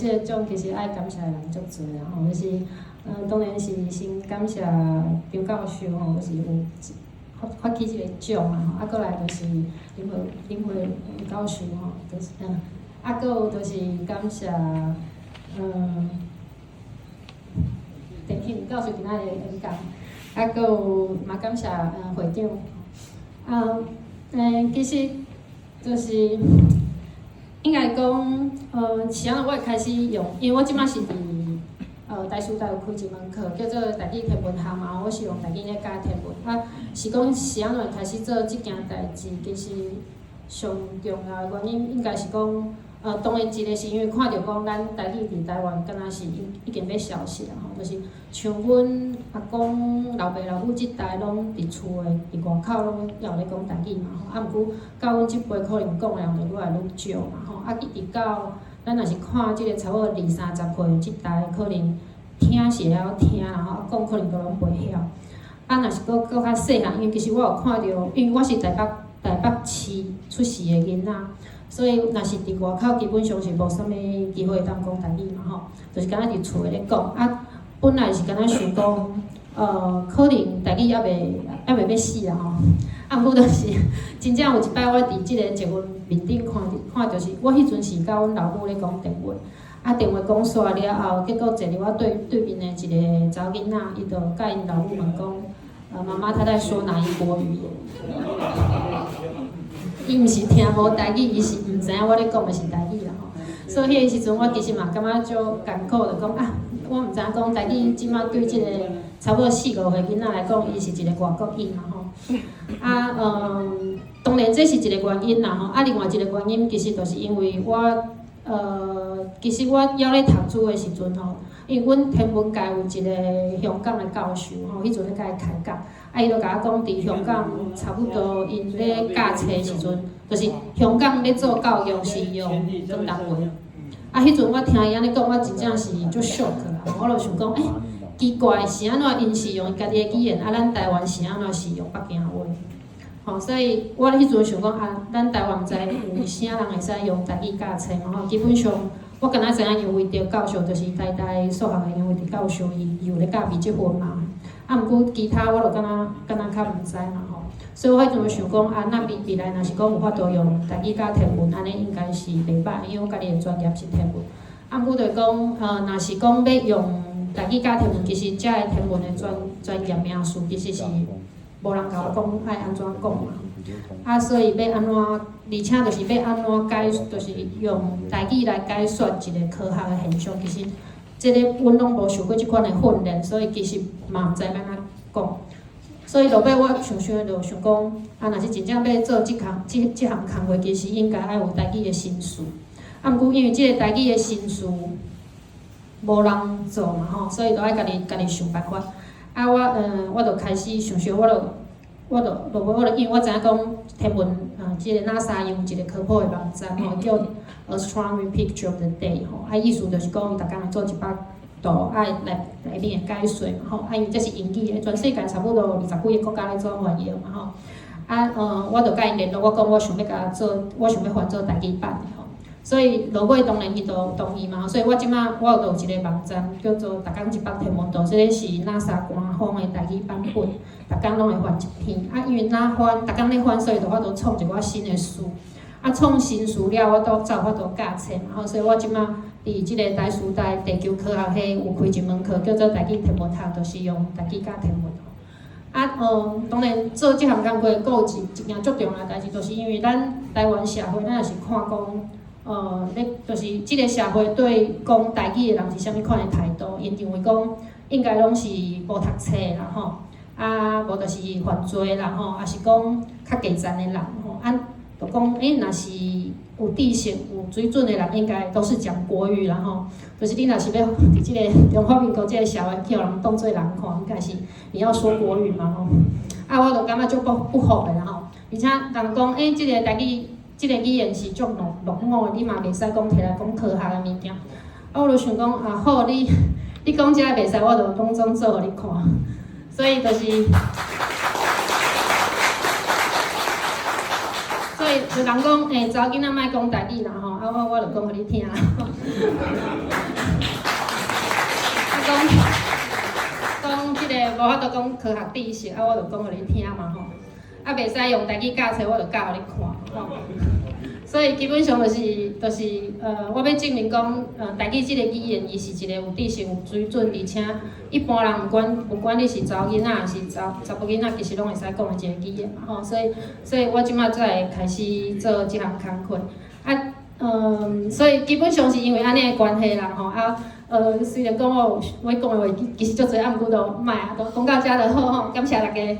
這個獎其實愛感謝的人足濟啦吼，就是，當然是先感謝張教授吼，就是有發起這個獎啦吼，啊，閣來就是林慧教授吼，就是啊，閣有就是感謝陳慶教授今仔日演講，啊，閣有嘛感謝會長，啊，其實就是。應該講，是按怎我會開始用，因為我這擺是佇台師大有開一門課，叫做台語天文學嘛，我是用台語咧教天文。啊，是講是按怎會開始做這件代誌，其實上重要的原因應該是講，當然一個是因為看著講咱台語佇台灣敢若是已經欲消失啊吼，就是像阮阿公老爸老母這代攏佇厝的，佇外口攏猶有咧講台語嘛吼，啊，毋過到阮這輩可能講的人就愈來愈少嘛吼，啊，一直到咱若是看這個差不多二三十歲這代，可能聽是會曉聽啦吼，啊，講可能都攏袂曉。啊，若是閣較細漢，因為其實我有看著，因為我是台北市出世的囡仔，所以若是佇外口，基本上是無啥物機會會當講台語嘛吼，就是敢若佇厝內咧講。啊，本來是敢若想講，可能台語猶未欲死啦吼。啊，毋過就是真正有一擺我佇這個捷運面頂看著看著是，我彼陣是佮阮老母咧講電話，啊，電話講煞了後，結果坐佇我對面的一個查某囡仔，伊就佮𪜶老母問講，媽媽，她在說哪一國語言？伊毋是聽無台語，伊是毋知影我咧講的是台語啦吼。所以彼個時陣，我其實嘛感覺足艱苦，就講啊，我毋知影講台語，這馬對這個差不多四五歲囡仔來講，伊是一個外國語嘛吼。啊，當然這是一個原因啦吼。啊，另外一個原因，其實就是因為我，其實我猶咧讀書的時陣吼，因為阮天文界有一個香港的教授吼，彼陣咧共伊開講，啊，伊就共我講，佇香港差不多𪜶咧教冊的時陣，就是香港咧做教育是用廣東話。啊，彼陣我聽伊按呢講，我真正是足 shock 啦！我就想講，欸，奇怪，是按怎𪜶是用家己的語言，啊，咱台灣是按怎是用北京話？吼，所以我彼陣想講啊，咱台灣毋知有啥人會使用台語教冊嘛吼？基本上我敢若知影楊維德教授，就是台大數學的楊維德教授，伊有咧教微積分嘛。啊，毋過其他我就敢若較毋知嘛吼。所以我彼陣就想講啊，那未來若是講有法度用台語教天文，按呢應該是袂歹，因為我家己的專業是天文。啊，毋過就是講，若是講欲用台語教天文，其實遮的天文的專業名詞其實是無人共我講愛按怎講嘛。啊，所以欲按怎，而且就是欲按怎解，就是用台語來解說一個科學的現象，其實這个阮攏無受過這款的訓練，所以其實嘛毋知欲按怎講。所以落尾我想想就想講，啊，若是真正欲做這項工課，其實應該愛有台語的新詞。啊，毋過因為這個台語的新詞無人做嘛吼，所以都愛家己想辦法。啊，我就開始想想，我就落尾我就因為我知影講天文啊，這個 NASA 伊有一個科普的網站吼，叫 Astronomy Picture of the Day 吼，啊，意思就是講伊逐工會做一百圖，啊，內面會解說嘛吼，啊，因為這是英語的，全世界差不多二十幾个國家咧做翻譯嘛吼。啊，我就佮𪜶聯絡，我講我想欲共做，我想欲翻做台語版的吼。所以落尾當然伊就同意嘛，所以我這馬我有一個網站叫做《逐工一百天文圖》，這个是 NASA 官方的台語版本，逐工攏會翻一篇。啊，因為若翻，逐工咧翻，所以就法度創一寡新的詞。啊，創新詞了，我都才有法度教冊嘛吼。所以我這馬佇這個台師大地球科學系有開一門課，叫做台語天文學，就是用台語教天文。啊，當然做這項工課，閣有一件足重要的代誌，就是因為咱台灣社會，咱也是看講，咧就是這個社會對講台語的人是啥物款的態度？𪜶認為講應該攏是無讀冊的啦吼，啊，無就是犯罪啦吼，抑是講較低層的人吼，啊，就講欸，若是有知識、有水準的人，應該都是講國語啦吼。就是你若是欲佇這個中華民國這個社會去予人當做人看，應該是你要說國語嘛吼。啊，我就感覺足不服的啦吼，而且人講欸，這個台語。這個語言是足落伍的，你嘛袂使講提來講科學的物件。啊，我就想講啊，好，你講這个袂使，我就當作做予你看。所以就是，所以有人講，查某囡仔莫講台語啦吼，啊我就講予你聽。啊講講這個無法度講科學知識，啊我就講予你聽嘛吼。啊袂使用台語教冊，我就教予你看吼。所以基本上就是，我欲證明講，台語這个語言，伊是一個有知識、有水準，而且一般人毋管你是查某囡仔抑是查埔囡仔，其實攏會使講的一個語言嘛吼。所以我這馬才會開始做這項工課。啊，所以基本上是因為按呢的關係啦吼。啊，雖然講我講的話其實足濟，啊，毋過都莫啊，都講到遮就好吼。感謝大家。